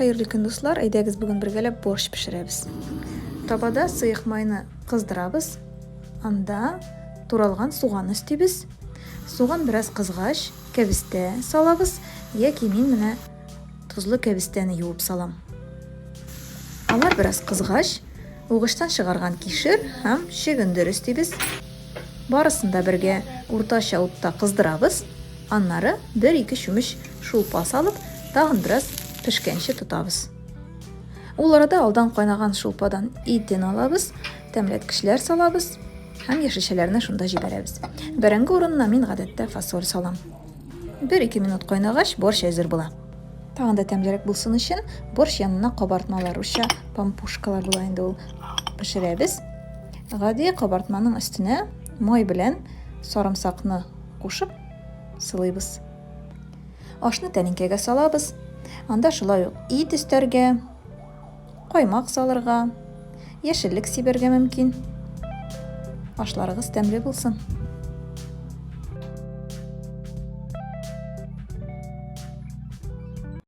Хәерле көн, дуслар! Әйдәгез, бүген бергәләп борщ пешерәбез. Табада сыек майны кыздырабыз. Анда туралган суган өстибез. Суган бераз кызгач, кәбестә салабыз, яки мин менә тозлы кәбестәне юып салам. Алар бераз кызгач, угычтан чыгарган кишер һәм чөгендер өстибез. Барысын да бергә уртача утта кыздырабыз. Аннары бер-ике чүмеч шулпа салып, тагын бераз пешкәнче тотабыз. Ул арада алдан кайнаган шулпадан итен алабыз, тәмләткечләр салабыз һәм яшелчәләрне шунда җибәрәбез. Бәрәңге урынына мин гадәттә фасоль салам. Бер-ике минут кайнагач, борщ әзер була. Тагын да тәмлерәк булсын өчен, борщ янына кабартмалар, русча пампушкалар була инде ул, пешерәбез. Гади кабартманың өстенә май белән сарымсакны кушып сылыйбыз. Ашны тәлинкәгә салабыз. Анда шулай ук ит өстәргә, каймак салырга, яшеллек сибәргә мөмкин. Ашларыгыз тәмле булсын!